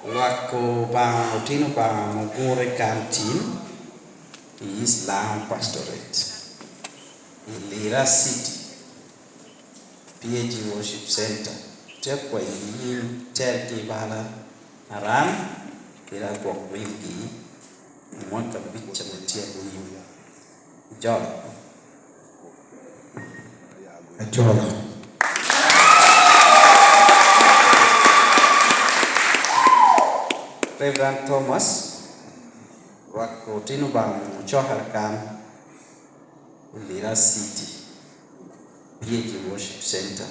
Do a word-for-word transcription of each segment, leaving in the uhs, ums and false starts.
Lwak Obaŋa, otino Obaŋa ame ogure kan tin i East Laŋo Pastorate, i Lira City, P A G Worship Center. Tye akwayi ni yin itelgi bala aran, kede agwok migi i mwaka abic ame tye anyim. Ijolo. Ajolo. Reverend Thomas, lwak otino Obaŋa ocokere kan i Lira City, P A G Worship Center.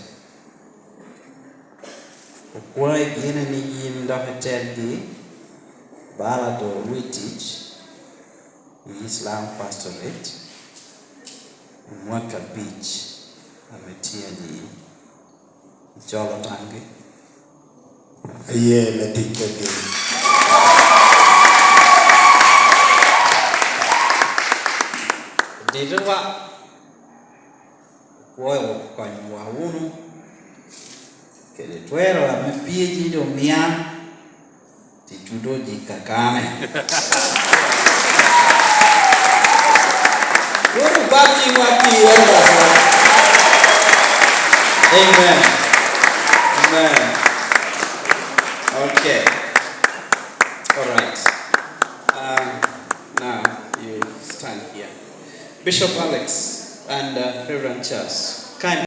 Okwayi gene ni yin dok itelgi bala doŋ olwi tic i East Laŋo Pastorate i mwaka abic ame tye anyim. Icolo tamgi? Aye me tic kedgi. Ditowa, opwoyo konyowa wunu kede twero ame P A G doŋ mia, ticwu doŋ ojik kakane. Wun obat ciŋwa pire, obatwa. Amen. Amen. Okay. All right. Um, now you stand here. Bishop Alex and, uh, Reverend Charles, kindly